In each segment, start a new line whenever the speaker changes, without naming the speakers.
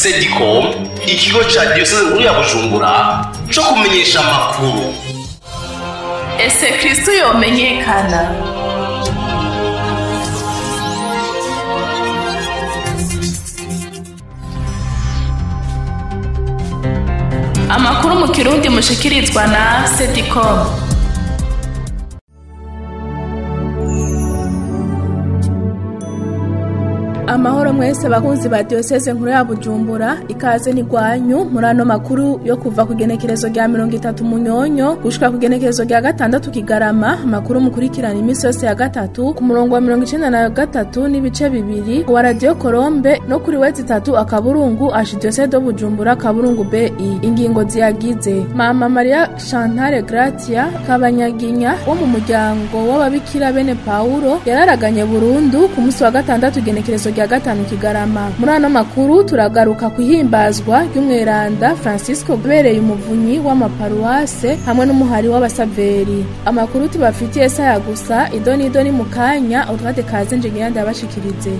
Sedicom, ikigo ca diyoseze nkuru ya Bujumbura co kumenyesha amakuru.
Ese Kristo yomenyekana? Amakuru mu Kirundi mushikirizwa na Sedicom. Amahoro mwese bakunzi ba diocese nkuru ya Bujumbura, ikaze ni gwanyu muri ano makuru yo kuva ku genekerezo rya 30 Munyonyo gushika ku genekerezo rya 6 Kigarama. Amakuru mukurikirana iminsi yose ya gatatu ku murongo wa 93 n'ibice 2 wa Radio Colombe no kuri wezi 3 akaburungu Archidiocese de Bujumbura kaburungu BI. Ingingo ziyagize: Mama Maria Chantal Gratia Kabanyaginya wo mu muryango w'ababikira bene Paulo yararaganye burundu ku munsi wa gatandatu genekerezo rya 5 Kigarama. Muri ano makuru turagaruka kuhimbazwa ry'umweranda Francisco bereye umuvunyi w'amaparuwase hamwe n'umuhari w'abasaveri. Amakuru tubafitiye saya gusa idoni idoni mukanya utwate kaze nje ngenda abashikirize.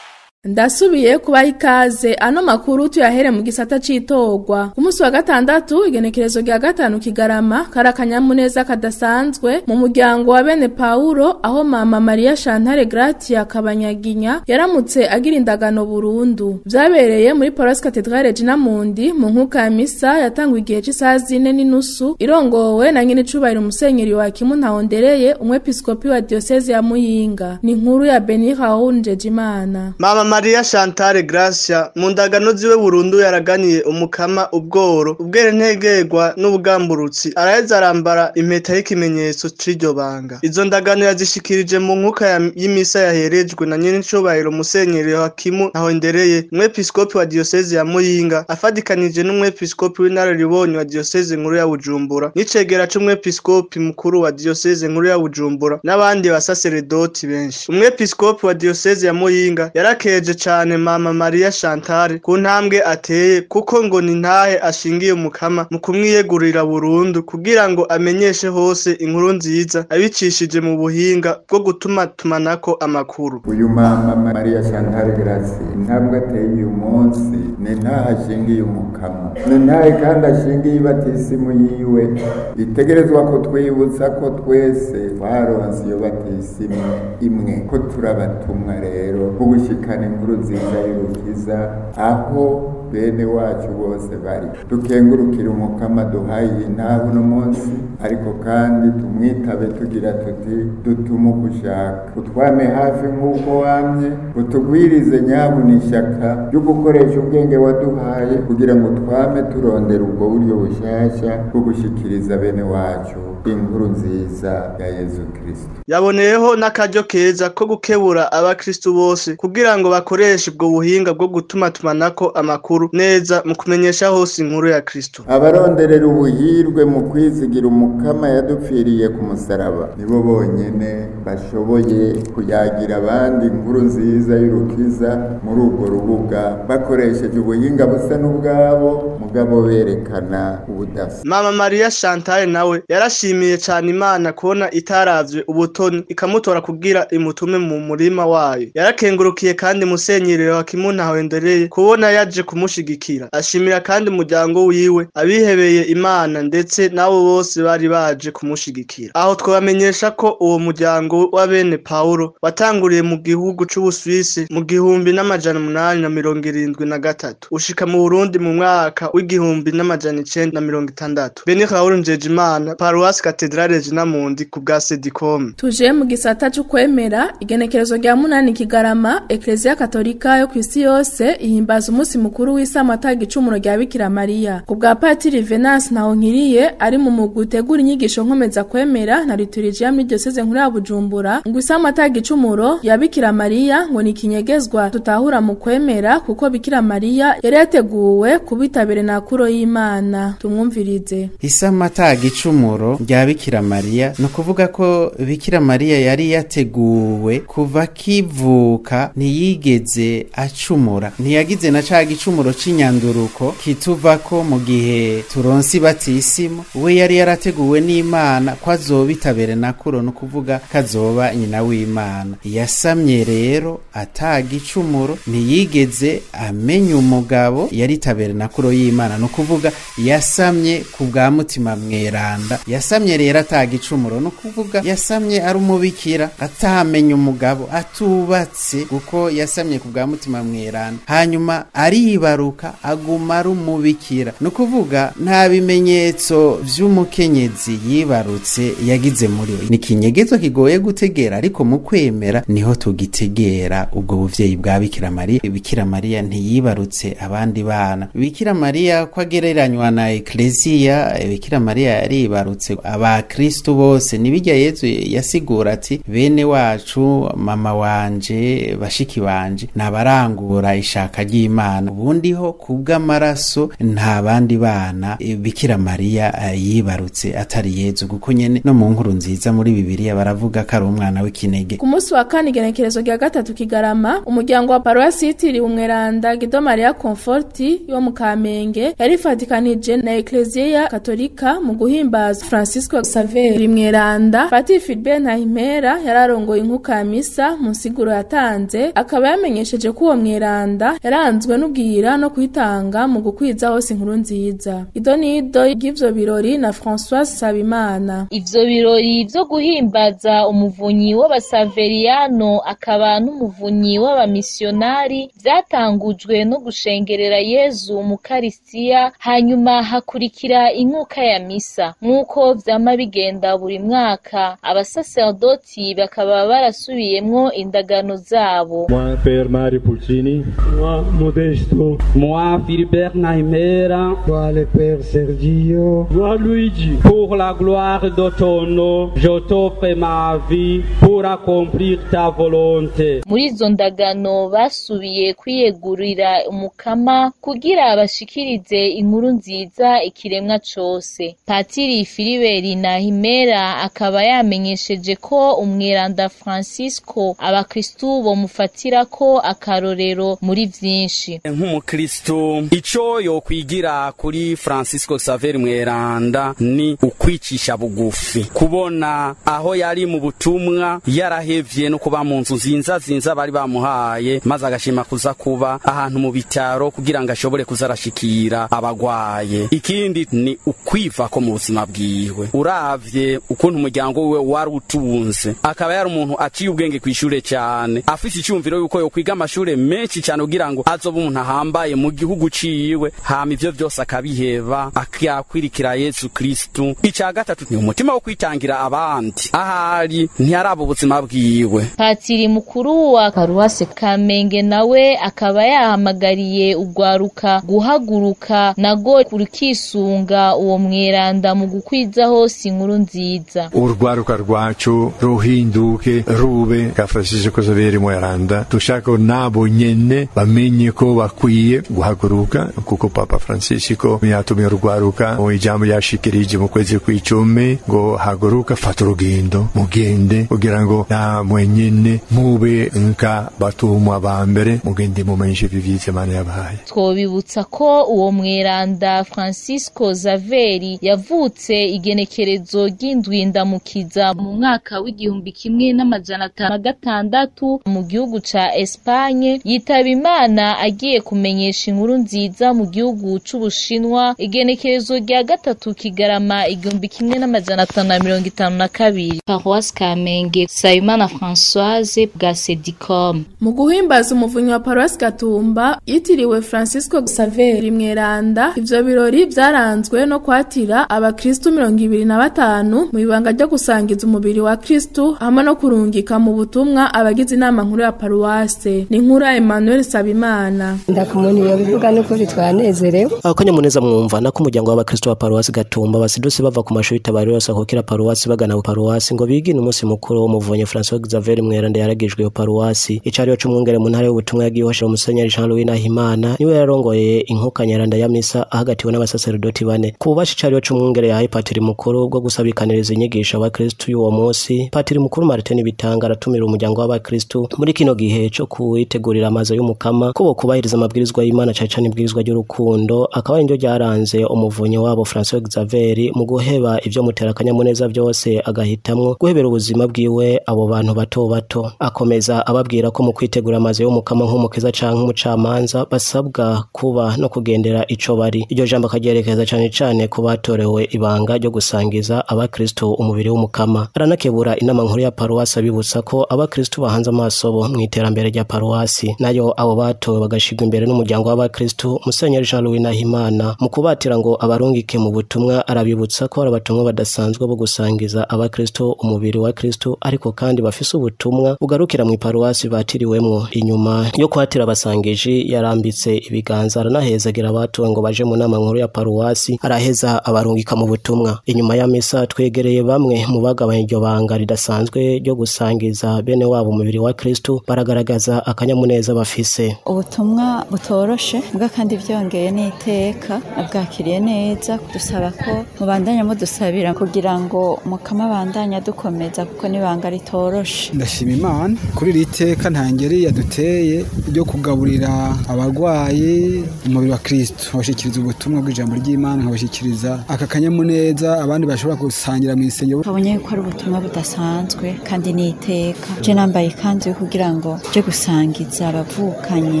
Ndasubiye kubaha ikaze. Ano makuru tuyahere mu gisata c'itorwa. Ku munsi wa gatandatu igenekerezo rya 5 Kigarama karakanyamuneza kadasanzwe mu muryango wa bene Paulo, aho mama Maria Chantal Gratia Kabanyaginya yaramutse agira indagano burundu. Vyabereye muri Paroisse Cathédrale Regina Mundi mu nkuka ya misa yatangwa igihe c'isaha 4:30 irongowe na nyene cubahiro Musenyeri wa Kimu Ntahondereye, umwepiskopi wa diocese ya Muyinga. Ni inkuru ya Beni Raoul Njejimana.
Mama Maria Chantal Gracia mu ndagano ziwe burundu yaraganiye umukama ubworo, ubwere ntegerwa n'ubugamburutsi, araheza arambara impeta y'ikimenyetso c'iryo banga. Izo ndagano yazishikirije mu nkuka y'imisa yaherejwe na nyene cubahiro Musenyeri Hakimu Ntahondereye, umwepiskopi wa diocese ya Muyinga, afadikanije n'umwepiskopi w'inararibonye wa diocese nkuru ya Bujumbura, n'icegera c'umwepiskopi mukuru wa diocese nkuru ya Bujumbura n'abandi basaseredoti benshi. Umwepiskopi wa diocese ya Muyinga yarakeje cane mama Maria Chantal ku ntambwe ateye, kuko ngo ni ntahe ashingiye umukama mu kumwiyegurira burundu kugira ngo amenyeshe hose inkuru nziza abicishije mu buhinga bwo gutuma tumanako amakuru.
Uyu mama Maria Chantal Gracia intambwe ateye uyu munsi ni ntahe ashingiye umukama, ni ntahe kandi ashingiye ibatisimu yiwe. Itegerezwa ko twibutsa ko twese twaronse iyo batisimu imwe, ko turabatumwa rero kugushikana inkuru nziza y'urukiza aho bene wacu bose bari. Dukengurukira umukama duhaye intahe uno munsi, ariko kandi tumwitabe tugira tuti dutume ugushaka, utwame hafi nk'uko wamye, utugwirize nyabuna ishyaka ryo gukoresha ubwenge waduhaye kugira ngo twame turondera ubwo buryo bushyashya bwo gushikiriza bene wacu inkuru nziza ya Yezu Kristo.
Yaboneyeho n'akaryo keza ko gukebura abakristo bose kugira ngo bakoreshe ubwo buhinga bwo gutuma tumanako amakuru neza mu kumenyesha hose inkuru ya Kristo.
Abaronderera ubuhirwe mu kwizigira umukama yadupfiriye ku musaraba nibo bonyene bashoboye kuyagira abandi inkuru nziza y'urukiza muri ubwo rubuga, bakoresheje ubuhinga busa n'ubwabo mugabo berekana ubudasa.
Mama Maria Chantal nawe yarashimiye cyane Imana kubona itaravye ubutoni ikamutora kugira imutume mu murima wayo. Yarakengurukiye kandi Musenyeri Hakimu Ntahondereye kubona yaje kumushigikira. Ashimira kandi umuryango wiwe, abihebeye Imana ndetse nabo bose bari baje kumushigikira. Aho twabamenyesha ko uwo muryango wa bene Paulo watanguriye mu gihugu c'Ubuswisi mu 1873 ushika mu Burundi mu mwaka w'1960. Beni Raoul Njejimana, Paroisse Cathédrale Regina Mundi ku bwa Sedicom.
Tuje mu gisata c'ukwemera. Igenekerezo rya 8 Kigarama, Ecclesia Katolika yo kwisi yose ihimbaza umunsi mukuru w'isamata gicumuro rya Bikira Maria. Ku bwa Patiri Venance Ntahonkiriye ari mu mugwi utegura inyigisho nkomeza kwemera na liturgia muri diocese nkuru ya Bujumbura, ngo isamata gicumuro ya Bikira Maria ngo ni kinyegezwa tutahura mu kwemera, kuko Bikira Maria yari yateguwe kubitabire nakuro y'Imana. Tumwumvirize.
Isamata gicumuro rya Bikira Mariya, no kuvuga ko Bikira Mariya yari yateguwe kuva kivuka, ntiyigeze acumura, ntiyagize na ca gicumuro c'inyanduruko kituvako mu gihe turonsi batisimu. We yari yarateguwe n'Imana ko azobitabere nakuro, no kuvuga kazoba nyina w'Imana. Yasamye rero atagicumuro, ntiyigeze amenya umugabo, yari tabernakulo y'Imana, no kuvuga yasamye ku bwa mutima mweranda. Yasamye rero atagicumuro, no kuvuga yasamye ari umubikira, atamenya umugabo, atubatse, kuko yasamye ku bwa mutima mweranda. Hanyuma aribaruka aguma ari umubikira, no kuvuga nta bimenyetso vy'umukenyezi yibarutse yagize muri we. Ni ikinyegezo kigoye gutegera, ariko mu kwemera niho tugitegera ubwo buvyeyi bwa Bikira Mariya. Bikira Mariya ntiyibarutse abandi bana. Bikira Mariya ko agereranywa na Eklezia, Bikira Mariya yaribarutse abakristu bose. Nibijya Yezu yasigura ati bene wacu, mama wanje, bashiki banje nabarangura ishaka ry'Imana. Ubundi ho kubw'amaraso nta bandi bana Bikira Mariya yibarutse atari Yezu, kuko nyene no mu nkuru nziza muri Bibiliya baravuga ko ari umwana w'ikinege.
Ku munsi wa kane igenekerezo rya 3 Kigarama, umuryango wa paruwasi yitiriwe Umweranda Gido Maria Conforti yo mu Kamenge yarifatikanije na Eklezia Katolika mu guhimbaza Francisco Xavier Mweranda. Patiri Philbert Ntahimpera yararongoye inkuka ya misa. Mu nsiguro yatanze akaba yamenyesheje ko uwo mweranda yaranzwe n'ubwira no kwitanga mu gukwiza hose inkuru nziza. Ido nido ry'ivyo birori na François Sabimana.
Ivyo birori vyo guhimbaza umuvunyi w'abasaveriyano akaba n'umuvunyi w'abamisionari vyatangujwe no gushengerera Yezu mu Karistiya, hanyuma hakurikira inkuka ya misa. Nk'uko vyama bigenda buri mwaka, abasaserdoti bakaba barasubiyemwo indagano zabo.
Moi, Père Mario Pulcini. Moi, Modesto.
Moi, Philibert Nahimera.
Moi, le Père Sergio. Moi, Luigi.
Pour la gloire de ton nom, je t'offre ma vie pour accomplir ta volonté.
Muri izo ndagano basubiye kwiyegurira umukama kugira bashikirize inkuru nziza ikiremwa cose. Patiri Philibert Nahimera akaba yamenyesheje ko umweranda Francisco abakristu bomufatirako akarorero muri vyinshi.
Nk'umukristu ico yokwigira kuri Francisco Xavier Mweranda ni ukwicisha bugufi, kubona aho yari mu butumwa yarahevye no kuba mu nzu zinza bari bamuhaye, maze agashima kuza kuba ahantu mu bitaro kugira ngo ashobore kuzarashikira abagwaye. Ikindi ni ukwiva ko mu buzima bwiwe, uravye ukuntu umuryango wiwe wari utunze, akaba yari umuntu aciye ubwenge kw'ishure cyane, afise icyumviro yuko yokwiga amashure menshi cyane kugira ngo azobe umuntu ahambaye mu gihugu ciwe, hama ivyo vyose akabiheba akakwirikira Yesu Kristu. Ica gatatu ni umutima wo kwitangira abandi, ahari ntiyaraba ubuzima bwiwe.
Patiri mukuru wa paruwase Kamenge nawe akaba yahamagariye ugwaruka guhaguruka nago kurukisunga uwo mweranda mu gukwiza hose inkuru nziza.
Urwaruka rwacu ruhinduke rube ka Francisco Xavier Mweranda, dushaka nabo nyene bamenye ko bakwiye guhaguruka, kuko Papa Francisco yatumye urwaruka mu ijambo yashikirije mu kwezi kw'icumi ngo haguruka, fata urugendo mugende, kugira ngo namwe nyene mube nka batumwa ba mbere, mugende mumenyeshe ivyiza Imana yabahaye.
Twobibutsa ko uwo mweranda Francisco Xavier yavutse igenekerezo ry'indwindamukiza mu mwaka w'1506 mu gihugu ca Espagne, yitaba Imana agiye kumenyesha inkuru nziza mu gihugu c'Ubushinwa igenekerezo rya 3 Kigarama 1552. Paroisse Kamenge, Sayimana Françoise bwa Sedicom.
Mu guhimbaza umuvunyi wa Paroisse Gatumba yitiriwe Francisco Xavier Mweranda, ivyo birori vyaranzwe no kwatira abakristu 25 mu ibanga ryo gusangiza umubiri wa Kristu hamwe no kurungika mu butumwa abagize inama nkuru ya paruwase. Ni nkuru Emmanuel Sabimana.
Ndakumuni yobivuga n'ukuri twanezerewe.
Akanyamuneza mwumva nako umuryango w'abakristu wa paruwase Gatumba basidose bava ku mashuri tabariro sakokera paruwase bagana ku paruwase ngo bigine umunsi mukuru w'umuvunyi François Xavier Mweranda yaragijwe paruwasi. Icariyo c'umwungere mu ntara y'ubutumwa yagiye hashira Musenyeri Jean Louis Nahimana niwe yarongoye inkuka nyaranda ya misa ahagatiwe n'abasaserdoti bane. Ku bubasha icariyo c'umwungere yahaye patiri mukuru bukuru bwo gusabikaniriza inyigisho abakristu y'uwo munsi, Patiri Mukuru Martin Bitanga aratumira umuryango w'abakristu muri kino gihe co kuwitegurira amazi y'umukama ko bokubahiriza amabwirizwa y'Imana cane cane ibwirizwa ry'urukundo, akaba ari ryo ryaranze umuvunyi wabo François Xavier mu guheba ivyo mutera akanyamuneza vyose agahitamwo guhebera ubuzima bwiwe abo bantu bato bato. Akomeza ababwira ko mu kwitegura amazi y'umukama nk'umukiza canke umucamanza basabwa kuba no kugendera ico bari. Iryo jambo akaryerekeza cane cane ku batorewe ibanga ryo gusangiza abakristo umubiri w'umukama. Aranakebura inama nkuru ya paruwasi abibutsa ko abakristo bahanze amaso bo mw'iterambere rya paruwasi, nayo abo batowe bagashirwa imbere n'umuryango w'abakristo. Musenyeri Jean Louis Nahimana mu kubatira ngo abarungike mu butumwa arabibutsa ko ari abatumwa badasanzwe bo gusangiza abakristo umubiri wa Kristo, ariko kandi bafise ubutumwa bugarukira mu paruwasi batiriwemwo. Inyuma yo kwatira abasangiji yarambitse ibiganza aranahezagira abatowe ngo baje mu nama nkuru ya paruwasi, araheza abarungika mu butumwa. Inyuma ya misa twegereye bamwe mu bagabanye iryo banga ridasanzwe ryo gusangiza bene wabo umubiri wa Kristo, baragaragaza akanyamuneza bafise.
Ubutumwa butoroshe mbwa kandi byongeye n'iteka abwakiriye neza, dusaba ko mubandanya mudusabira kugira ngo mukama bandanya dukomeza kuko nibanga ritoroshe.
Ndashima Imana kuri iri teka ntangeri yaduteye ryo kugaburira abarwayi umubiri wa Kristo, nkabashikiriza ubutumwa bw'ijambo ry'Imana, nkabashikiriza aka kanyamuneza abandi bashobora gusangira mu isengero.
Kabonye ko ari ubutumwa budasanzwe kandi n'iteka. Je nambaye ikanzu kugira ngo je gusangiza abavukanye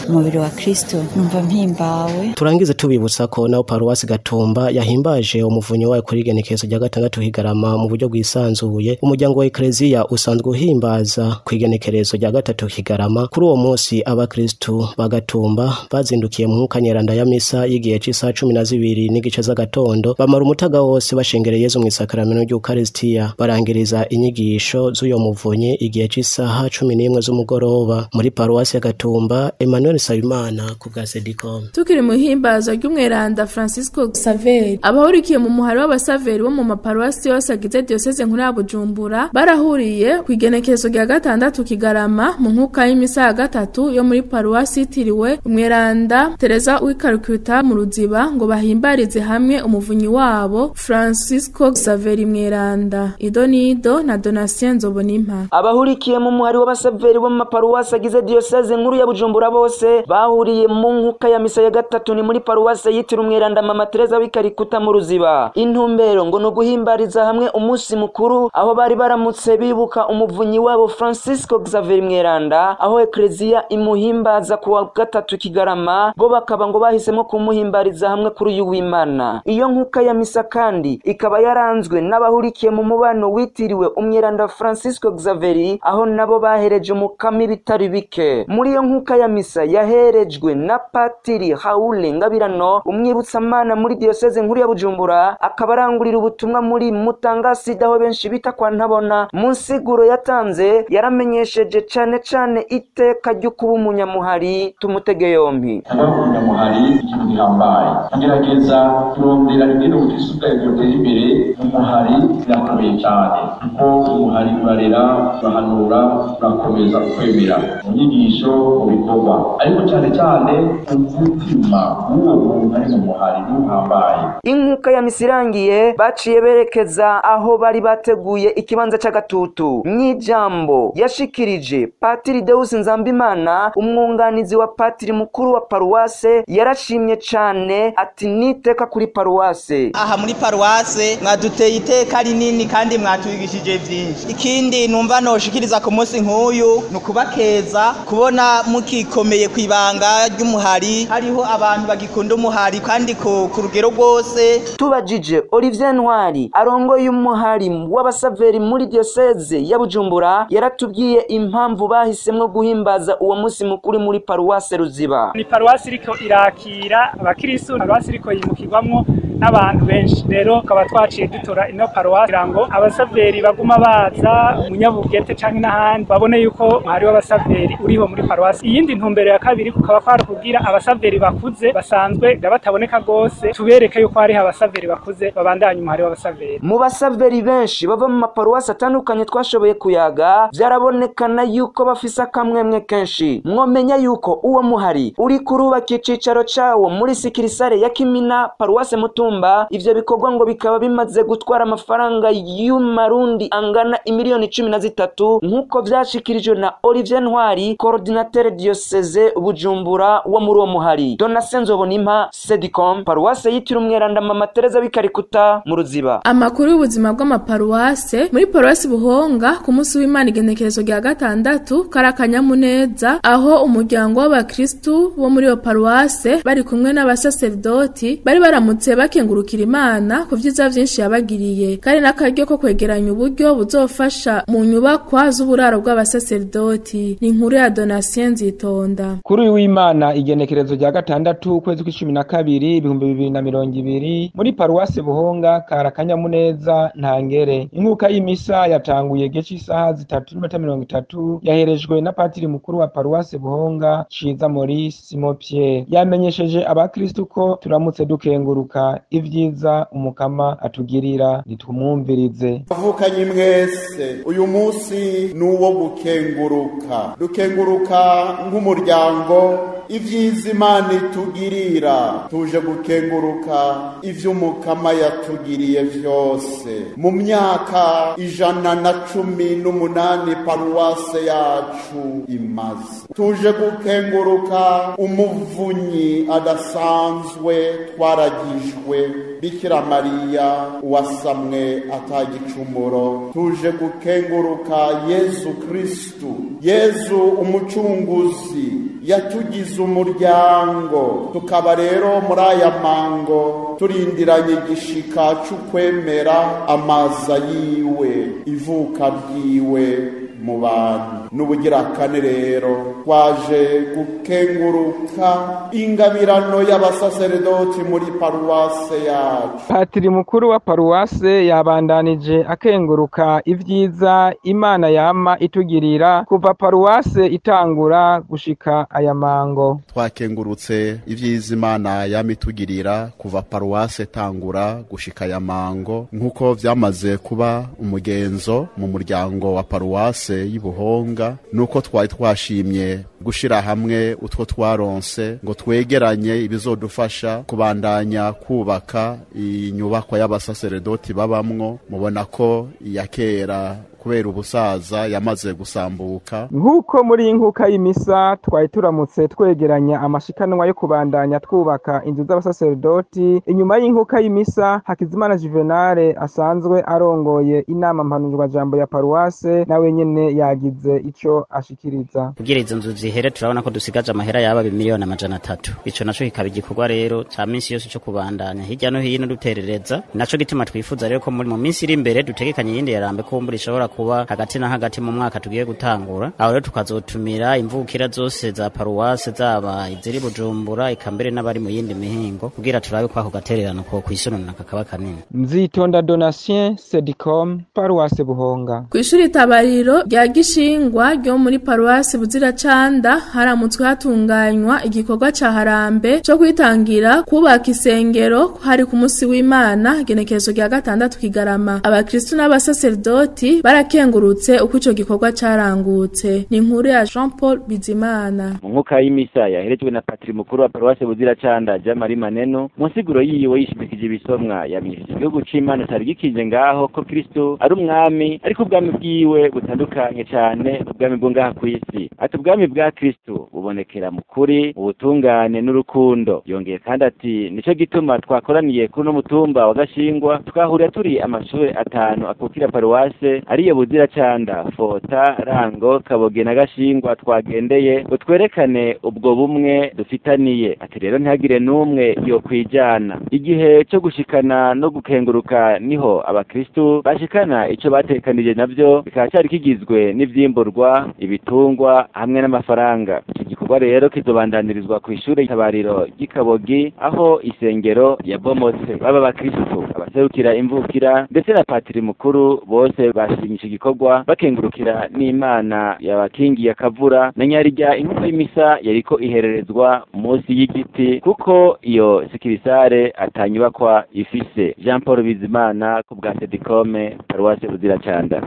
umubiri wa Kristo, numva mpimbawe.
Turangize tubibutsa ko naho paruwasi Gatumba yahimbaje umuvunyi wayo kuri igenekerezo rya 6 Kigarama mu buryo bwisanzuye. Umuryango wa Ecclesia usanzwe uhimbaza ku igenekerezo rya 3 Kigarama. Kuri uwo munsi abakristu bagatumba bazindukiye mu kanyeranda ya misa y'igihe c'isaha 12:15 z'agatondo, bamara umutaga wose bashengereye Yezu mw'isakaramento ry'Ukarisitiya, barangiriza inyigisho z'uyo muvunyi igihe c'isaha 11 z'umugoroba. Muri paruwasi ya Gatumba, Emmanuel Sabimana ku bwa Sedicom.
Tukiri mu himbazo ry'umweranda Francisco Xavier, abahurikiye mu muhari w'abasaveri bo mu maparuwasi yose agize diocese nkuru ya Bujumbura barahuriye ku igenekerezo rya 6 Kigarama mu nkuka y'imisa ya 3 yo muri paruwasi yitiriwe umweranda Teresa w'Ikalkuta mu Ruziba ngo bahimbarize hamwe umuvunyi wabo Francisco Xavier Mweranda. Idonido na Donatien Nzobonimpa.
Abahurikiye mu muhari w'abasaveri bo mu maparuwasi agize diocese nkuru ya Bujumbura bose bahuriye mu nkuka ya misa ya 3 ni muri paruwasi yitiriwe umweranda Mama Teresa w'Ikalkuta mu Ruziba. Intumbero ngo no guhimbariza hamwe umunsi mukuru aho bari baramutse bibuka umuvunyi wabo Francisco Xavier Mweranda, aho Ecclesia imuhimbaza kuwa 3 Kigarama, bo bakaba ngo bahisemo kumuhimbariza hamwe kuri uyu w'Imana. Iyo nkuka ya misa kandi ikaba yaranzwe n'abahurikiye mu mubano witiriwe umweranda Francisco Xavier, aho nabo bahereje umukama ibitari bike. Muri iyo nkuka ya misa yaherejwe na Patiri Haule Ngabirano, umwibutsamana muri diocese nkuru ya Bujumbura, akaba arangurira ubutumwa muri Mutangasi aho benshi bita kwa Ntabona. Mu nsiguro yatanze yaramenyesheje cane cane iteka ryo kuba umunyamuhari. Tumutege yompi.
Kuba umunyamuhari ikintu gihambaye, kugerageza kurondera ingene ubukristo bwawe bwotera imbere mu muhari birakomeye cane, kuko umuhari urarera, urahanura, urakomeza ukwemera mu nyigisho, mu bikorwa, ariko cane cane umutima w'uwo muntu ari mu muhari ntuhambaye.
Inkuka ya misa irangiye baciye berekeza aho bari bateguye ikibanza c'agatutu. Mw'ijambo yashikirije Patiri Deus Nzambimana, umwunganizi wa patiri mukuru wa paruwase, yarashimye cane ati niteka kuri paruwase.
Aha muri paruwase mwaduteye iteka rinini kandi mwatwigishije vyinshi. Ikindi numva noshikiriza ku munsi nk'uyu ni ukubakeza kubona mukikomeye kwibanga ry'umuhari, hariho abantu bagikunda umuhari kandi ku rugero rwose.
Tubajije Olivier Ntwari arongoye umuhari w'abasaveri muri diocese ya Bujumbura, yaratubwiye impamvu bahisemwo guhimbaza uwo munsi mukuru muri paruwase Ruziba.
Ni paruwasi iriko irakira abakirisu, paruwasi iriko yimukirwamwo n'abantu benshi, rero tukaba twaciye dutora ino paruwasi kugira ngo abasaveri baguma baza Munyabugete canke n'ahandi babone yuko umuhari w'abasaveri uriho muri paruwasi. Iyindi ntumbero ya kabiri kukaba kwari kugira abasaveri bakuze basanzwe bataboneka gose, tubereke yuko hariho abasaveri bakuze babandanya umuhari w'abasaveri.
Mu basaveri benshi bava mu maparuwasi atandukanye twashoboye kuyaga, vyarabonekana yuko bafise akamwemwe kenshi. Mwomenya yuko uwo muhari uri kurubaka icicaro cawo muri sikirisare ya Kimina, paruwase Mutumba. mutumba. Ivyo bikorwa ngo bikaba bimaze gutwara amafaranga y'umarundi angana imiliyoni 13 nkuko vyashikirijwe na Olivier Ntwari, coordinateur diocese Bujumbura wo muri uwo muhari. Donatien Nzobonimpa, Sedicom, paruwase yitiriwe Umweranda Mama Teresa w'Ikarikuta mu Ruziba.
Amakuru y'ubuzima bw'amaparuwase muri paruwasi Buhonga ku munsi w'Imana igenekerezo rya 6 karakanyamuneza, aho umuryango w'abakristu bo muri iyo paruwase bari kumwe n'abasaserdoti bari baramutse bakengurukira Imana ku vyiza vyinshi yabagiriye, kandi n'akaryo ko kwegeranya uburyo buzofasha mu nyubakwa z'uburaro bw'abasaserdoti. Ni inkuru ya Donatien Nzitonda.
Kuri uyu w'Imana igenekerezo rya 6 ukwezi kw'icumi na kabiri 2020 muri paruwasi Buhonga karakanyamuneza ntangere. Inkuka y'imisa yatanguye gice isaha 3:30 yaherejwe na patiri mukuru wa paruwasi Buhonga Ciza Maurice Simon Pierre. Yamenyesheje abakristu ko turamutse dukenguruka ivyiza umukama atugirira, nitumwumvirize.
Avukanye mwese, uyu munsi nuwo gukenguruka. Dukenguruka nk'umuryango ivyiza Imana itugirira, tuje gukenguruka ivy'umukama yatugiriye vyose. Mu myaka 118 paruwase yacu imaze, tuje gukenguruka umuvunyi adasanzwe twaragijwe Bikira Mariya wasamwe atagicumuro. Tuje gukenguruka Yezu Kristu, Yezu umucunguzi yatugize umuryango. Tukaba rero muri aya mango turindiranye igishika c'ukwemera amaza yiwe, ivuka ryiwe mu bantu. N'ubugira kane rero twaje gukenguruka ingabirano y'abasaseredoti muri paruwase yacu.
Patiri mukuru wa paruwase yabandanije akenguruka ivyiza Imana yama itugirira kuva paruwase itangura gushika aya mango.
Twakengurutse ivyiza Imana yama itugirira kuva paruwase itangura gushika aya mango, nkuko vyamaze kuba umugenzo mu muryango wa paruwase y'Ibuhonga. Nuko twari twashimye gushira hamwe utwo twaronse ngo twegeranye ibizodufasha kubandanya kubaka inyubakwa y'abasaseredoti babamwo. Mubona ko iya kera kubera ubusaza yamaze gusambuka.
Nkuko muri inkuka y'imisa twari turamutse twegeranya amashikanwa yo kubandanya twubaka inzu z'abasaserdoti. Inyuma y'inkuka y'imisa, Hakizimana Juvenal asanzwe arongoye inama mpanuzwa jambo ya paruwase nawe nyene yagize ico ashikiriza.
Kugira izo nzu zihere turabona ko dusigaje amahera yaba 300,000,000. Ico naco kikaba igikorwa rero ca minsi yose cyo kubandanya hirya no hino duterereza. Naco gituma twifuza rero ko muri mu minsi iri imbere dutegekanye yindi yarambe kumbura ishobora kuba hagati na hagati mu mwaka tugiye gutangura. Aho rero tukazotumira imvukira zose za paruwase zaba iziri Bujumbura ikambere n'abari mu yindi mihingo kugira turabe kwa gatererano ko kwisonona kakaba kanini.
Nzitonda Donatien, Sedicom, paruwase Buhonga.
Kwishuri tabariro rya Gishingwa ryo muri paruwase Buziracanda haramutswe hatunganywa igikorwa ca harambe cyo kwitangira kubaka isengero. Hari ku munsi w'Imana genekerezo rya 6 Kigarama. Abakristu n'abasaserdoti barakengurutse uko ico gikorwa carangutse. Ni inkuru ya Jean Paul Bizimana.
Mu nkuka y'imisa yaherejwe na patiri mukuru wa paruwase Buziracanda Jean Marie Maneno, mu nsiguro yiwe yishimikije ibisomwa yamenyesheje igihugu c'Imana cari gikinje ngaho ko Kristo ari umwami, ariko ubwami bwiwe butandukanye cane ubwami bwo ngaha kw'isi. Ati ubwami bwa Kristo bubonekera mu kuri, mu butungane n'urukundo. Yongeye kandi ati nico gituma twakoraniye kuri no mutumba wa Gashingwa, twahurira turi amashure 5 akukira paruwase ariyo Buziracanda, Fota, Rango, Kaboge na Gashingwa twagendeye ngo twerekane ubwo bumwe dufitaniye. Ati rero ntihagire n'umwe yo kwijana. Igihe cyo gushikana no gukenguruka niho abakristu bashikana ico batekanije navyo bikaba cari kigizwe n'ivyimburwa, ibitungwa hamwe n'amafaranga. Iki gikorwa rero kizobandanirizwa ku ishure tabariro ry'Ikabogi aho isengero yabomotse. Baba abakristu, abaserukira imvukira ndetse na patiri mukuru bose bashimisha igikorwa bakengurukira n'Imana yabakingiye akavura na nyarijya. Inkuka y'imisa yariko ihererezwa munsi y'igiti kuko iyo sikirisare atanyubakwa ifise. Jean Paul Bizimana ku bwa Sedicome, paruwase Buziracanda.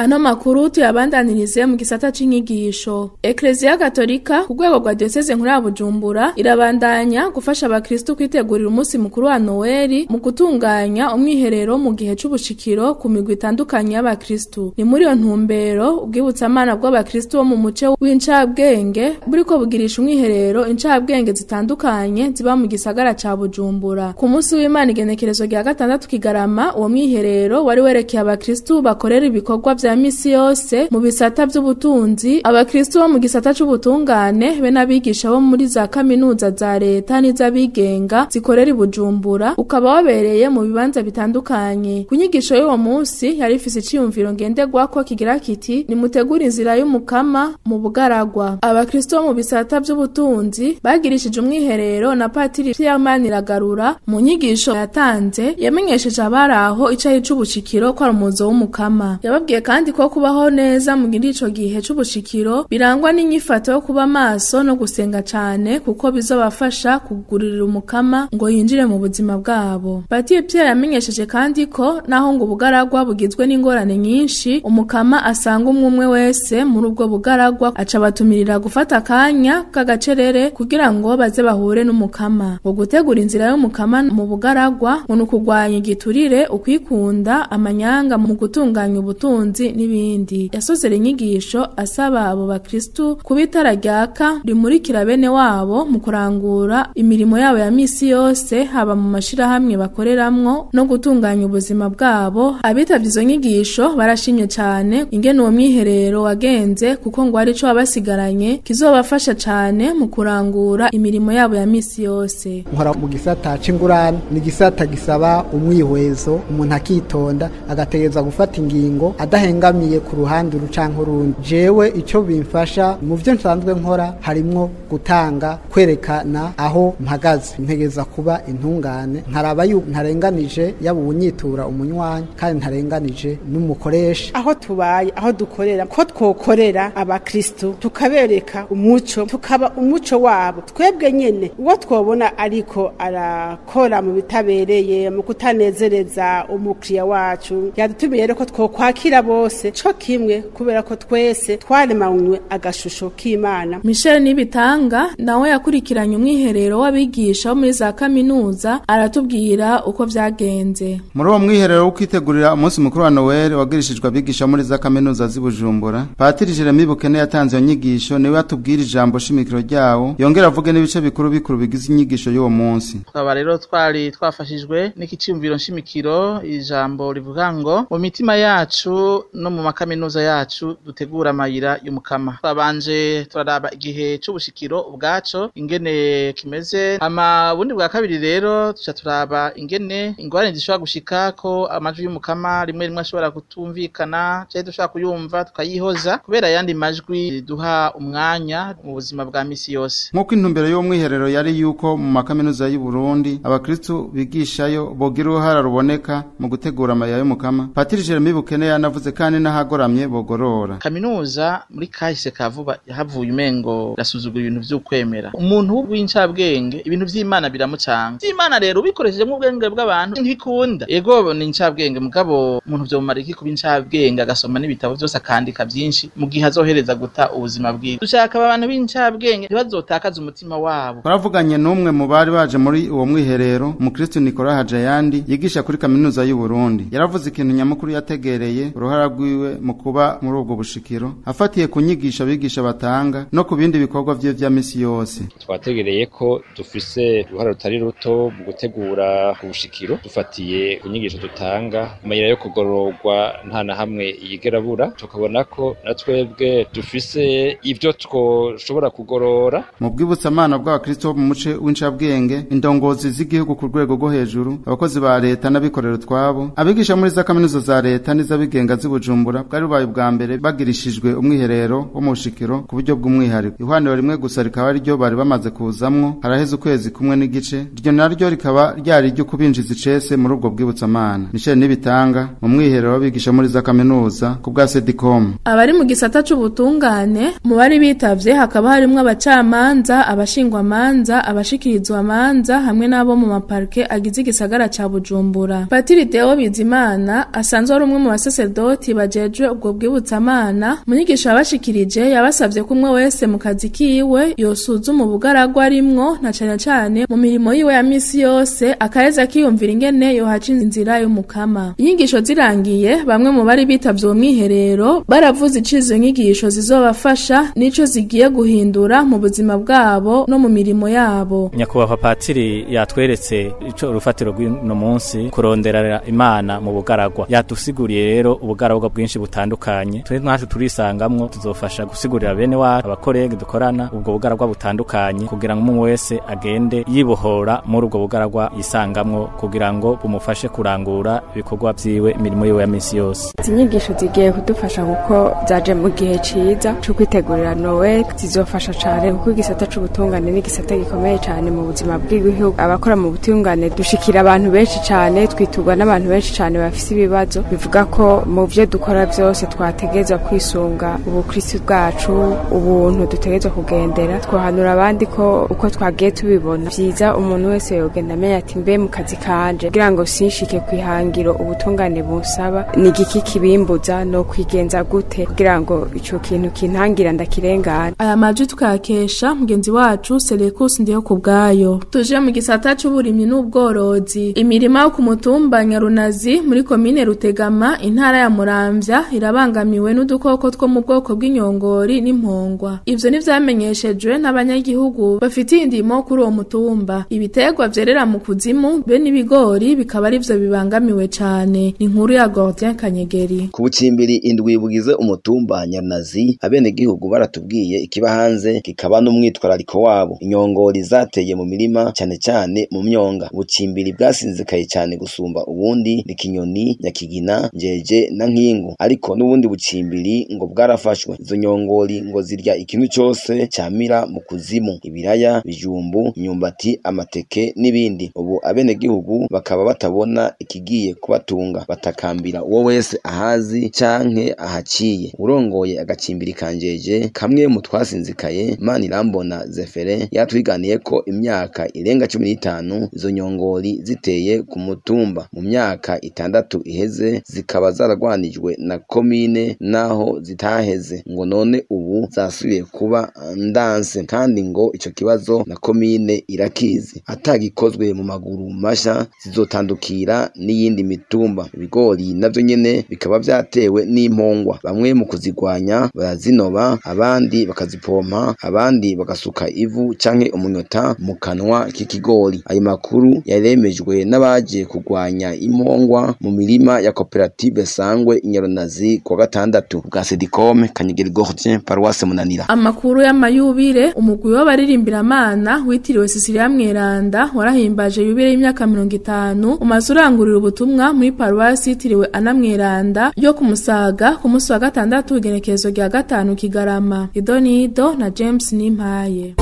Ano makuru tuyabandanirize mu gisata c'inyigisho. Ecclesia Katolika ku rwego rwa diocese nkuru ya Bujumbura irabandanya gufasha abakristo kwitegurira umunsi mukuru wa Noeli mu gutunganya umwiherero mu gihe c'ubushikiro ku migwi itandukanye y'abakristo. Ni muri iyo ntumbero ubwibutsamana bw'abakristo bo mu muce w'incabwenge buriko bugirisha umwiherero incabwenge zitandukanye ziba mu gisagara ca Bujumbura. Ku munsi w'Imana igenekerezo rya 6 Kigarama, uwo mwiherero wari werekeye abakristo bakorera ibikorwa vya misi yose mu bisata by'ubutunzi, abakristo bo mu gisata c'ubutungane be n'abigisha bo muri za kaminuza za leta n'iz'abigenga zikorera i Bujumbura, ukaba wabereye mu bibanza bitandukanye. Ku nyigisho y'uwo munsi yari ifise iciyumviro ngenderwako kigira kiti: nimutegure inzira y'umukama mu bugaragwa. Abakristo bo mu bisata by'ubutunzi bagirishije umwiherero na Patiri Pierre Maniragarura. Mu nyigisho yatanze yamenyesheje abari aho icayi c'ubushikiro ko ari umuzo w'umukama. Yababwiye kandi ko kubaho neza mu ico gihe c'ubushikiro birangwa n'inyifato yo kuba maso no gusenga cane, kuko bizobafasha kugurira umukama ngo yinjire mu buzima bwabo. Patiri Pierre yamenyesheje kandi ko naho ngo ubugaragwa bugizwe n'ingorane nyinshi, umukama asanga umwe wese muri ubwo bugaragwa aca batumirira gufata akanya k'agacerere kugira ngo baze bahure n'umukama. Ngo gutegura inzira y'umukama mu bugaragwa ngo ni ukugwanya igiturire, ukwikunda, amanyanga mu gutunganya ubutunzi n'ibindi. Yasozera inyigisho asaba abo bakristu kuba itara ryaka rimurikira bene wabo mu kurangura imirimo yabo ya misi yose, haba mu mashirahamwe bakoreramwo no gutunganya ubuzima bwabo. Abitavye izo nyigisho barashimye cane ingene uwo mwiherero wagenze, kuko ngo arico wabasigaranye kizobafasha cane mu kurangura imirimo yabo ya misi yose.
Nkora mu gisata c'ingurane, ni gisata gisaba umwihwezo, umuntu akitonda agategereza gufata ingingo adahengamiye ku ruhande rucanke urundi. Jewe ico bimfasha mu vyo nsanzwe nkora harimwo gutanga, kwerekana aho mpagaze. Ntegereza kuba intungane, nkaraba yuko ntarenganije yaba uwunyitura umunywanyi, kandi ntarenganije n'umukoresha.
Aho tubaye, aho dukorera, ko twokorera abakristo tukabereka umuco, tukaba umuco wabo. Twebwe nyene uwo twobona ariko arakora mu bitabereye, mu kutanezereza umukiriya wacu, yadutumiye rero ko twokwakira bose co kimwe, kubera ko twese twaremanywe agashusho k'Imana.
Michel Nibitanga nawe yakurikiranye umwiherero w'abigisha bo muri za kaminuza, aratubwira uko vyagenze.
Muri uwo mwiherero wo kwitegurira umunsi mukuru wa Noel wagirishijwe abigisha muri za kaminuza z'i Bujumbura, Patiri Jeremy Bukene yatanze iyo nyigisho, niwe yatubwira ijambo shimikiro ryawo, yongera avuge n'ibice bikuru bikuru bigize inyigisho y'uwo munsi.
Tukaba rero twari twafashijwe n'ikiciyumviro nshimikiro, ijambo rivuga ngo mu mitima yacu no mu makaminuza yacu dutegura amayira y'umukama. Twabanje turaraba igihe c'ubushikiro ubwaco ingene kimeze, hama ubundi bwa kabiri rero tuca turaba ingene ingorane zishobora gushika ko amajwi y'umukama rimwe rimwe ashobora kutumvikana, canke dushobora kuyumva tukayihoza kubera ayandi majwi duha umwanya mu buzima bwa misi yose.
Nk'uko intumbero y'uwo mwiherero yari yuko mu makaminuza y'u Burundi abakristu bigishayo bogira uruhara ruboneka mu gutegura amayira y'umukama, Patiri Jeremy Bukene yanavuze kandi n'ahagoramye bogorora.
Kaminuza muri kahise ka vuba yahavuye umengo rasuzugura ibintu vy'ukwemera. Umuntu w'incabwenge ibintu vy'Imana biramucanga. Vy'Imana rero ubikoresheje mu bwenge bw'abantu ntibikunda. Ego ni incabwenge, mugabo umuntu vyomara iki kuba incabwenge agasoma n'ibitabo vyose akandika vyinshi mu gihe azohereza guta ubuzima bwiwe. Dushaka abantu b'incabwenge ntibazotakaza umutima wabo.
Twaravuganye n'umwe mu bari baje muri uwo mwiherero, umukristo Nicolas Hajayandi yigisha kuri kaminuza y'u Burundi. Yaravuze ikintu nyamukuru yategereye uruhara rwiwe mu kuba muri ubwo bushikiro, afatiye ku nyigisho abigisha batanga no ku bindi bikorwa vye vya misi yose.
Twategereye ko dufise uruhara rutari ruto mu gutegura ubushikiro, dufatiye ku nyigisho dutanga, amayira yo kugororwa nta na hamwe yigera abura, tukabona ko na twebwe dufise ivyo twoshobora kugorora.
Mu bwibutsamana bw'abakristo bo mu muce w'incabwenge, indongozi z'igihugu ku rwego rwo hejuru, abakozi ba leta n'abikorera utwabo, abigisha muri za kaminuza za leta n'iz'abigenga z'i Bujumbura bwari bubaye ubwa mbere bagirishijwe umwiherero wo mu bushikiro ku buryo bw'umwihariko. Ihwaniro rimwe gusa rikaba ariryo bari bamaze kuzamwo haraheze ukwezi kumwe n'igice, iryo naryo rikaba ryari iryo kubinjiza icese muri ubwo bwibutsamana. Michel Nibitanga mu mwiherero w'abigisha muri za kaminuza ku bwa Sedicom.
Abari mu gisata c'ubutungane mu bari bitavye hakaba harimwo abacamanza, abashingwamanza, abashikirizwa amanza hamwe n'abo mu maparke agize igisagara ca Bujumbura. Patiri Deo Bizimana asanzwe ari umwe mu basaserdoti Abasaseredoti bajejwe ubwo bwibutsamana mu nyigisho yabashikirije yabasavye ko umwe wese mu kazi kiwe yosuzuma ubugaragwa arimwo na cane cane mu mirimo yiwe ya misi yose, akaheza akiyumvira ingene yohaca inzira y'umukama. Inyigisho zirangiye, bamwe mu bari bitavye uwo mwiherero baravuze ico izo nyigisho zizobafasha n'ico zigiye guhindura mu buzima bwabo no mu mirimo yabo.
Nyakubahwa Patiri yatweretse ico urufatiro rw'uno munsi, kurondera Imana mu bugaragwa. Yadusiguriye rero ubugaragwa bwinshi butandukanye, twe ntacu turisangamwo, tuzofasha gusigurira bene wacu abakorege dukorana ubwo bugaragwa butandukanye, kugira ngo umuntu wese agende yibohora muri ubwo bugaragwa yisangamwo, kugira ngo bumufashe kurangura ibikorwa vyiwe, imirimo yiwe ya misi yose.
Izi nyigisho zigiye kudufasha kuko zaje mu gihe ciza co kwitegurira Noel, zizofasha cane kuko igisata c'ubutungane ni igisata gikomeye cane mu buzima bw'igihugu. Abakora mu butungane dushikira abantu benshi cane, twiturwa n'abantu benshi cane bafise ibibazo, bivuga ko mu vyo dukora vyose twategerezwa kwisunga ubukristo bwacu, ubuntu dutegerezwa kugendera. Twohanura abandi ko uko twagiye tubibona vyiza umuntu wese yogenda amenya ati mbe mu kazi kanje kugira ngo sinshike kwihangiro ubutungane bunsaba, ni igiki kibimbuza no kwigenza gute kugira ngo ico kintu kintangira ndakirengana.
Aya majwi tukayakesha mugenzi wacu Selekus Ndiho kubwayo. Tuje mu gisata c'uburimyi n'ubworozi. Imirima yo ku mutumba Nyarunazi muri komine Rutegama, intara ya Muramvya, irabangamiwe n'udukoko two mu bwoko bw'inyongori n'impongwa. Ivyo ntivyamenyeshejwe n'abanyagihugu bafitiye indimo kuri uwo mutumba. Ibiterwa vyerera mu kuzimu be n'ibigori bikaba arivyo bibangamiwe cane. Ni inkuru ya Gordien Kanyegeri.
Ku bucimbiri indwi bugize umutumba Nyarunazi, abenegihugu baratubwiye ikiba hanze kikaba n'umwitwarariko wabo. Inyongori zateye mu mirima cane cane mu myonga. Ubucimbiri bwasinzikaye cane gusumba ubundi ni Kinyoni, Nyakigina, Njeje na Nkingu, ariko n'ubundi bucimbiri ngo bwarafashwe. Izo nyongori ngo zirya ikintu cose camira mu kuzimu: ibiraya, bijumbu, imyumbati, amateke n'ibindi. Ubu abenegihugu bakaba batabona ikigiye kubatunga, batakambira uwo wese ahazi canke ahaciye. Urongoye agacimbiri ka Njeje, kamwe mu twasinzikaye, Manirambona Zefere, yatwiganiye ko imyaka irenga 15 izo nyongori ziteye ku mutumba. Mu myaka 6 iheze zikaba zaragwanijwe na komine naho zitaheze, ngo none ubu zasubiye kuba ndanse, kandi ngo ico kibazo na komine irakizi. Atagikozwe mu maguru masha zizotandukira n'iyindi mitumba. Ibigori navyo nyene bikaba vyatewe n'impongwa, bamwe mu kuzigwanya barazinoba, abandi bakazipompa, abandi bagasuka ivu canke umunyota mu kanwa k'ikigori. Ayo makuru yaremejwe n'abaje kugwanya impongwa mu mirima ya koperative Sangwe Inyarunazi kuwa gatandatu. Bwa Sedicom, Kanyegeri Gordien, Paroisse Munanira.
Amakuru y'amayubire. Umugwi w'abaririmbira-Mana witiriwe Cecilia Mweranda warahimbaje yubire y'imyaka 50, umaze urangurira ubutumwa muri paruwasi yitiriwe Ana Mweranda yo kumusaga ku munsi wa gatandatu igenekerezo rya 5 Kigarama. Idonido na James Nimpaye.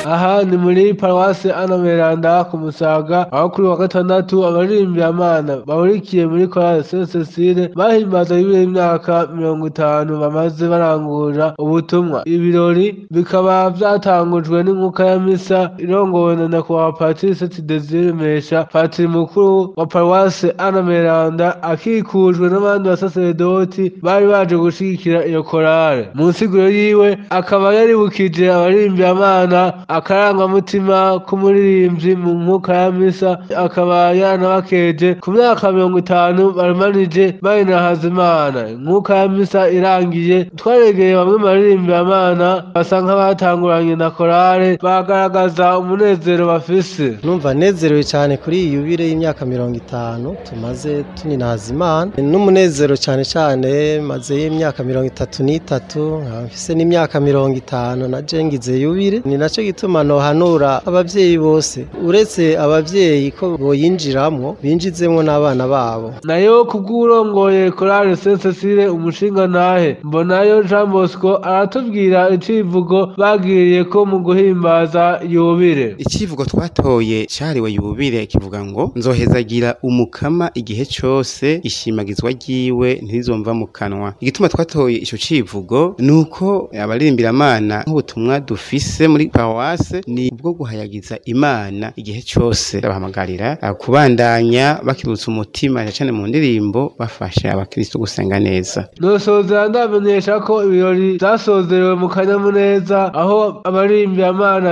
Aha ni muri paruwasi Ana Mweranda ku Musaga, aho kuri wa gatandatu abaririmbira-Mana bahurikiye muri korali Saint Cecile bahimbaza yubile y'imyaka 50 bamaze barangura ubutumwa. Ibirori bikaba vyatangujwe n'inkuka ya misa irongowe na nyakubahwa Patiri Seti Desire Mesha, patiri mukuru wa paruwasi Ana Mweranda, akikujwe n'abandi basaseredoti bari baje gushigikira iyo korale. Mu nsiguro yiwe akaba yaribukije abaririmbira-Mana akarangamutima k'umuririmbyi mu nkuka ya misa, akaba yaranabakeje ku myaka 50 barumanije barinahaza Imana. Inkuka ya misa irangiye, twaregeye bamwe mu baririmbira-Mana basa nk'abatanguranye na korale, bagaragaza umunezero bafise.
Numva nezerewe cyane kuri iyi yubile y'imyaka 50 tumaze tuninahaza Imana, n'umunezero cyane cyane maze y'imyaka 33, nkaba mfise n'imyaka 50 naje ngize yubile. Ni naco gituma nohanura abavyeyi bose, uretse abavyeyi ko boyinjiramwo, binjizemwo n'abana babo.
Nayo kubw'urongoye korale Saint Cecile, umushinga ntahe Mbonayo Jean Bosco, aratubwira icivugo bagiriye ko mu guhimbaza yubile.
Icivugo twatoye cariwe yubile kivuga ngo nzohezagira umukama igihe cose, ishimagizwa ryiwe ntirizomva mu kanwa. Igituma twatoye ico civugo nuko abaririmbira-Mana nk'ubutumwa dufise muri paruwase ni ubwo guhayagiza Imana igihe cyose. Abahamagarira kubandanya bakibutsa umutima cyane mu ndirimbo, bafasha abakristo gusenga neza.
Nosozera ndamenyesha ko ibirori vyasozerewe mu kanyamuneza, aho abaririmbyi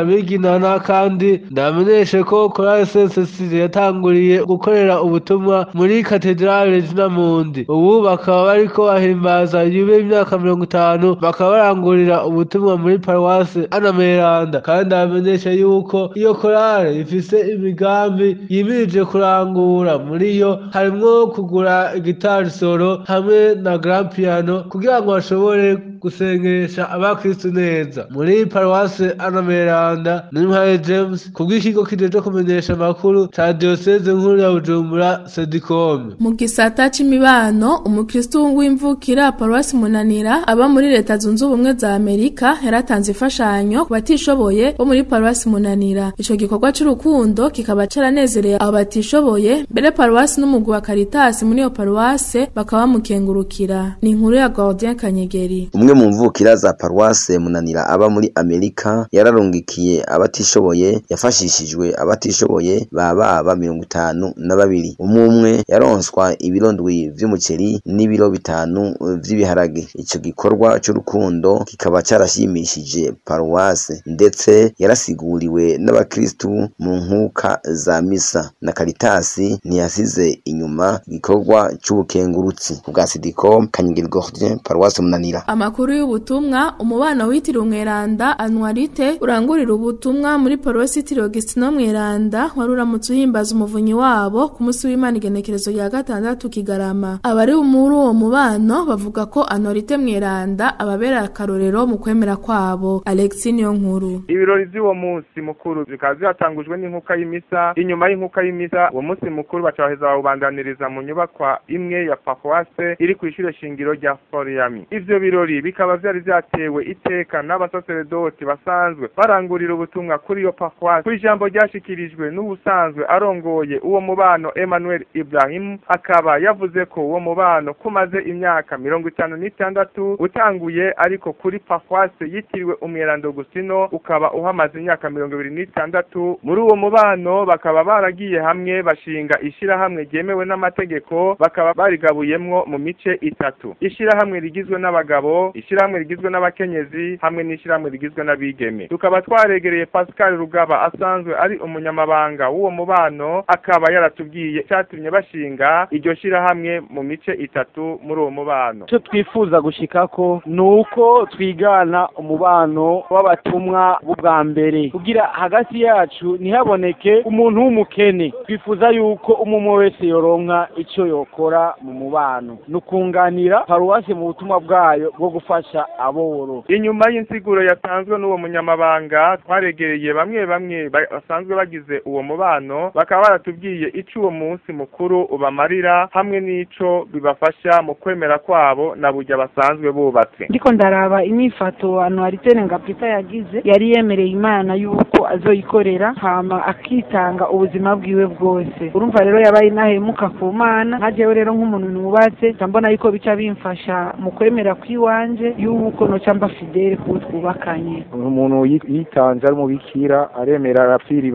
biginana, kandi ndamenyeshe ko Chorale Saint Cecile yatanguriye gukorera ubutumwa muri Katedrale Mundi. Ubu bakaba bariko bahimbaza yubile y'imyaka 50, bakaba barangurira ubutumwa muri Paruwasi Ana Mweranda. Kandi ndamenyesha yuko iyo korale ifise imigambi yimirije kurangura, muri yo harimwo kugura gitari solo hamwe na grand piano kugira ngo bashobore gusengesha abakristu neza. Muri Paruwasi Ana Mweranda, Nimpaye James kubw'ikigo kijejwe kumenyesha amakuru ca Diocese nkuru ya Bujumbura Sedicom.
Mu gisata c'imibano, umukristo w'imvukira Paruwasi Munanira aba muri Leta Zunze Ubumwe za Amerika yaratanze imfashanyo ku batishoboye bo muri Paruwasi Munanira. Ico gikorwa c'urukundo kikaba caranezereye abo batishoboye, mbere Paruwasi n'umugwi wa Caritas muri iyo paruwase bakaba bamukengurukira. Ni inkuru ya Gordien Kanyegeri.
Umwe mu mvukira za Paruwase Munanira aba muri Amerika yararungikiye abatishoboye, yafashishijwe abatishoboye baba 52. Umwe yaronswa ibiro 7 vy'umuceri n'ibiro 5 vy'ibiharage. Ico gikorwa c'urukundo kikaba carashimishije paruwase, ndetse yarasiguriwe n'abakristu mu nkuka za misa, na Caritas ntiyasize inyuma igikorwa c'ubukengurutsi. Kubwa Sidiko Kanyigiri Gordien, Paruwase Munanira.
Amakuru y'ubutumwa. Umubano witiriwe Umweranda Anuarite urangurira ubutumwa muri Paruwasi yitiriwe Augustino Mweranda wari uramutse uhimbaza umuvunyi wabo ku munsi w'Imana igenekerezo rya 6 Kigarama. Abari muri uwo mubano bavuga ko Anuarite Mweranda ababera akarorero mu kwemera kwabo. Alexis Niyonkuru.
Ibirori vy'uwo munsi mukuru bikaba vyatangujwe n'inkuka y'imisa. Inyuma y'inkuka y'imisa, uwo munsi mukuru baca baheza bawubandaniriza mu nyubakwa imwe ya paruwase iri kw'ishure shingiro rya Floriami. Ivyo birori bikaba vyari vyatewe iteka n'abasaseredoti basanzwe barangurira ubutumwa kuri iyo paruwase. Kw'ijambo ryashikirijwe n'ubusanzwe arongoye uwo mubano Emmanuel Ibrahim, akaba yavuze ko uwo mubano kumaze imyaka 56 utanguye, ariko kuri paruwase yitiriwe Umweranda Augustino ukaba uhamaze imyaka 26. Muri uwo mubano bakaba baragiye hamwe bashinga ishirahamwe ryemewe n'amategeko, bakaba barigabuyemwo mu mice 3: ishirahamwe rigizwe n'abagabo, ishirahamwe rigizwe n'abakenyezi, hamwe n'ishirahamwe rigizwe n'abigeme. Tukaba twaregereye Pascal Rugaba asanzwe ari umunyamabanga w'uwo mubano, akaba yaratubwiye cyatumye bashinga iryo shirahamwe mu mice 3 muri uwo mubano.
Icyo twifuza gushikako nuko twigana umubano w'abatumwa b'ubwa mbere, kugira hagati yacu ntihaboneke umuntu w'umukene. Twifuza yuko umwe wese yoronka icyo yokora mu mubano, nukunganira paruwasi mu butumwa bwayo bwo gufasha aboro.
Inyuma y'insiguro yatanzwe n'uwo munyamabanga, twaregereye bamwe bamwe basanzwe bagize uwo mubano, bakaba baratubwiye ico uwo munsi mukuru ubamarira hamwe n'ico bibafasha mu kwemera kwabo na burya basanzwe bubatse.
Ndiko ndaraba inyifato Anuarite Nengapeta yagize, yari yemereye Imana yuko azoyikorera hama akitanga ubuzima bwiwe bwose. Urumva rero yabaye inahemuka ku Mana. Nkajewe rero nk'umuntu nubatse, mbona yuko bica bimfasha mu kwemera kwiwanje yuko noca mba fidele ku twubakanye.
Umuntu yitanze ari umubikira, aremera arapfira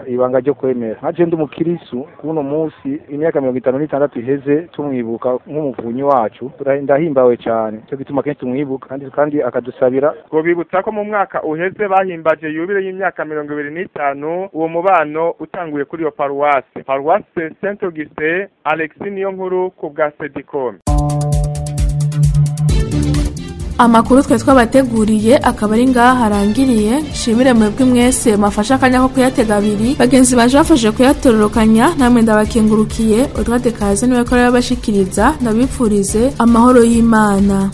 ibanga ryo kwemera. Nkaje ndi umukirisu kuno munsi imyaka 56 iheze tumwibuka nk'umuvunyi wacu, ndahimbawe cyane. Cyo gituma kenshi tumwibuka kandi akadusabira.
Ngo bibutsa ko mu mwaka uheze bahimbaje yubile y'imyaka 25 uwo mubano utanguye kuri iyo paruwase. Paruwase Saint Augustin, Alexis Niyonkuru ku bwa Sedicom.
Amakuru twe twabateguriye akaba ari ngaha harangiriye. Nshimire mwebwe mwese mafasha akanya ko kuyatega abiri, bagenzi baje bafashe kuyatororokanya, namwe ndabakengurukiye. Utwate kaze niwe ko yabashikiriza, ndabipfurize amahoro y'Imana.